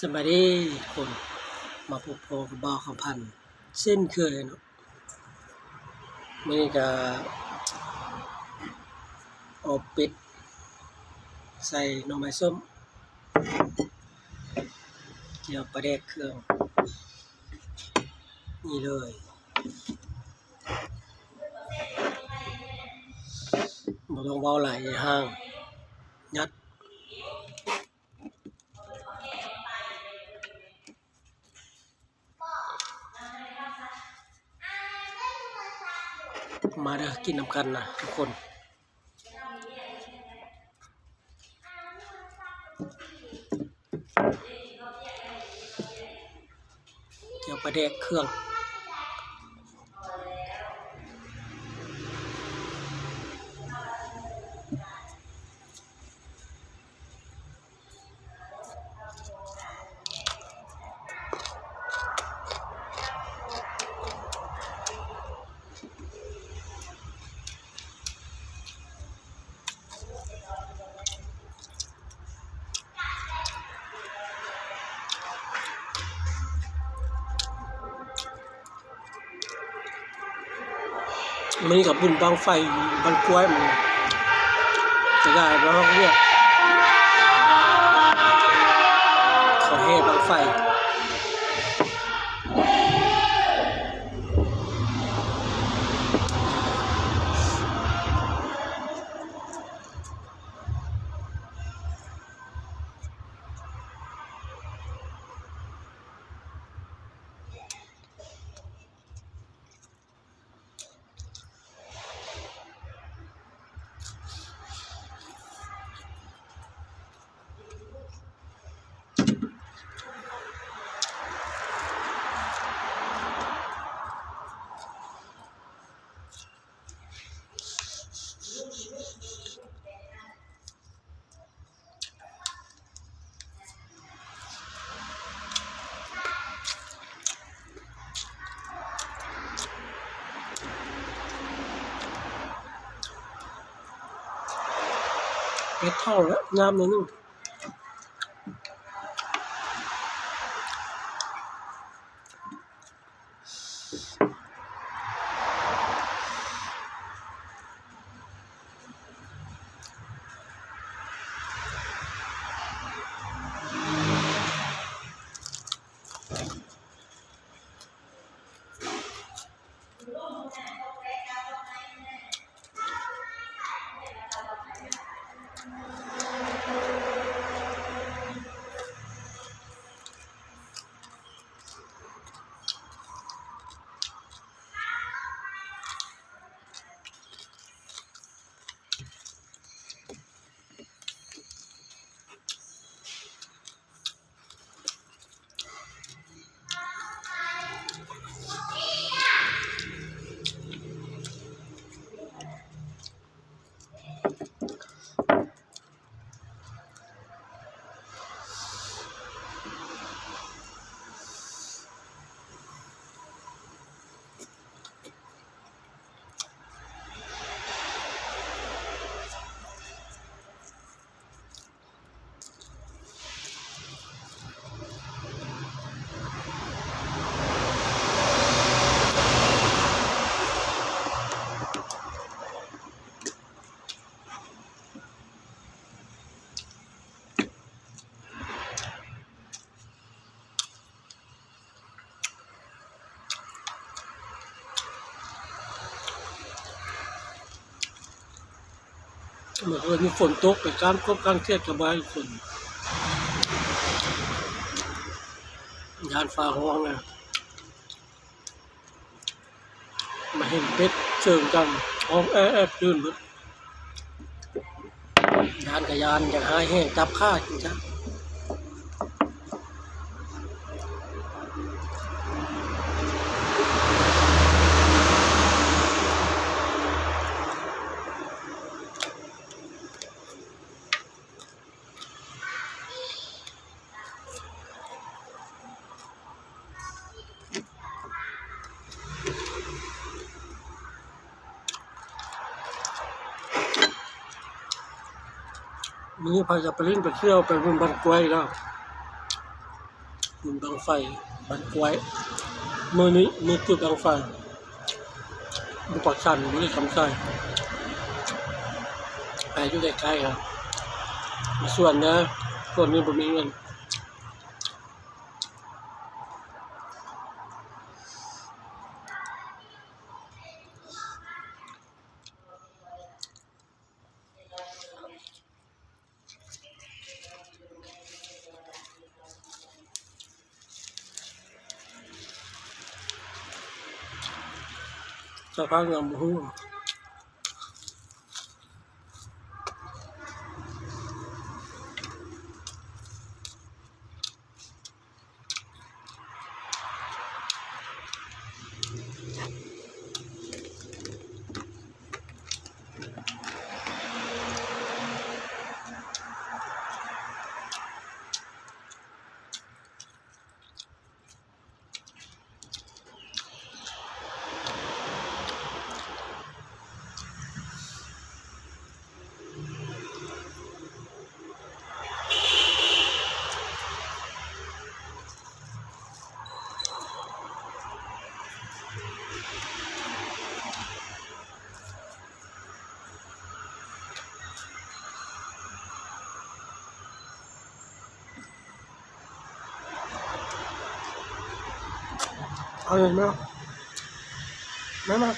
ສະບາຍດີທຸກຄົນ ມາພົບພໍ້ກັບບ່າວຄຳພັນເຊັ່ນເຄີຍເນາະ. ມື້ນີ້ກະອອບເປັດໃສ່ໜໍ່ໄມ້ສົ້ມ ແຈ່ວປາແດກເຄື່ອງ ນີ້ເລີຍ. ບໍ່ຕ້ອງເວົ້າຫຼາຍ ຢ່າຫ້າງ ຍັດ. ມາເດີ ກິນນຳກັນນະທຸກຄົນ. ແຈ່ວປາແດກເຄື່ອງ. ມື້ນີ້ກະບຸນບັ້ງໄຟບ້ານກ້ວຍ ມັນຂະຫຍາຍມາຮອດວຽກ ເຂົາແຫ່ບັ້ງໄຟ. ເຮັດເຂົ້າແລ້ວ ຍາມໜ້ອຍໜຶ່ງ. ເມື່ອຄືນນີ້ຝົນຕົກ ໄປກາງກົບກາງຂຽດກະບໍ່ໃຫ້ຄົນ ຢ້ານຟ້າຮ້ອງນະ. ມາເຫັນເປັດເສີງກັນ ຮ້ອງແອບໆຕື່ນເບິດ ຢ້ານກະຢ້ານ ຢາກຮ້າຍແຮງ ຈັບຂາກິນຊະ. ມື້ນີ້ພາກັນໄປຫຼິ້ນໄປທ່ຽວ ໄປບຸນບ້ານກ້ວຍແລ້ວ. ບຸນບັ້ງໄຟບ້ານກ້ວຍ ມື້ນີ້ມື້ຈຸດບັ້ງໄຟ ຢູ່ປາກຊັນ ບໍ່ໄດ້ຄຳໄຊ ໃຜຢູ່ໃກ້ໆ ກໍມາຊວນເດີ ຊ່ວງນີ້ບໍ່ມີເງິນ. ສະພາບຫຍັງບໍ່ຮູ້. ເອົາຫຍັງແມ່? ແມ່ມາ.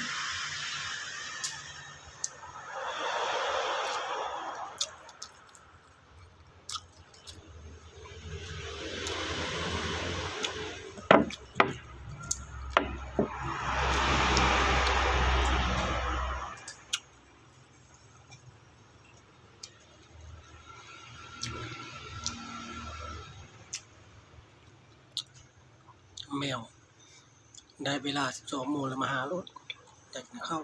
ແມວ ໄດ້ເວລາສິບສອງໂມງແລ້ວ ມາຫາໂລດ ຢາກກິນເຂົ້າ.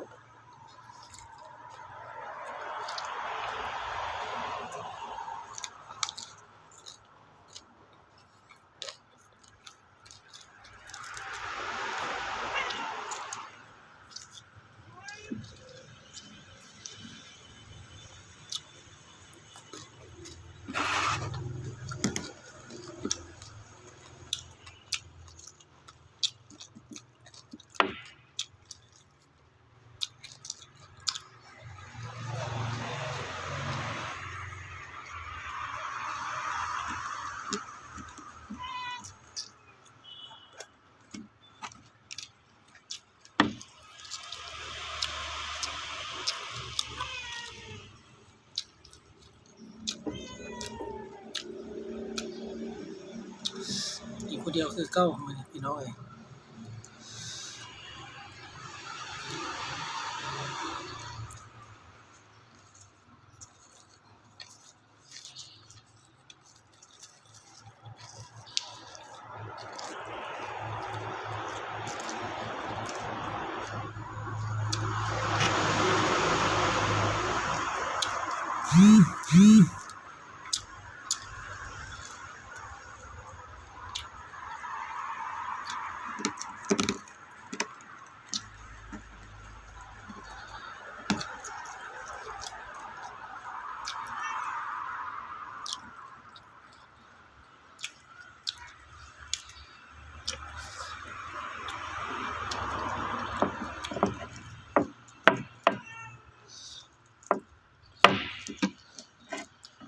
ກິນຜູ້ດຽວຄືເກົ່າມື້ນີ້ພີ່ນ້ອງເອີຍ.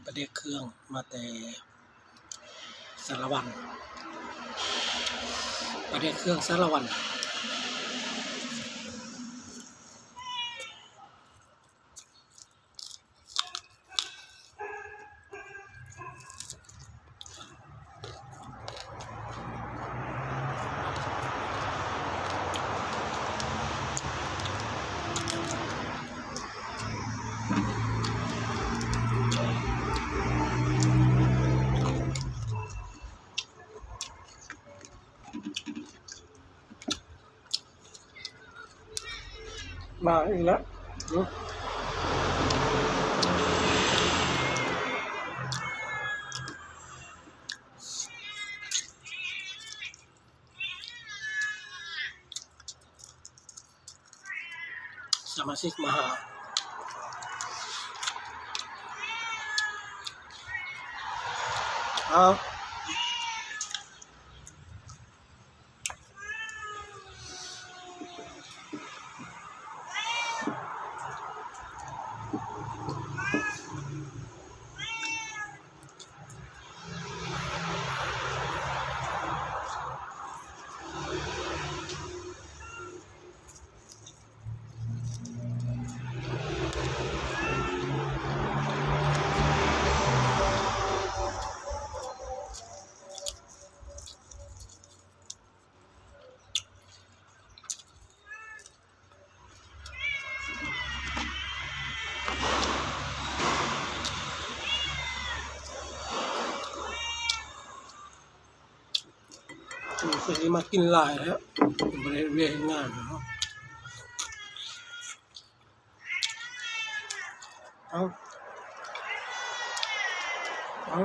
ປາແດກເຄື່ອງມາແຕ່ສາລະວັນ ປາແດກເຄື່ອງສາລະວັນ. ມາອີກແລ້ວ. ສະມາຊິກມາຫາ ເອົາ. ຄືຊິມາກິນຫຼາຍແລ້ວ ບໍ່ໄດ້ເຮັດວຽກເຮັດງານເນາະ. ເອົາ ເອົາ.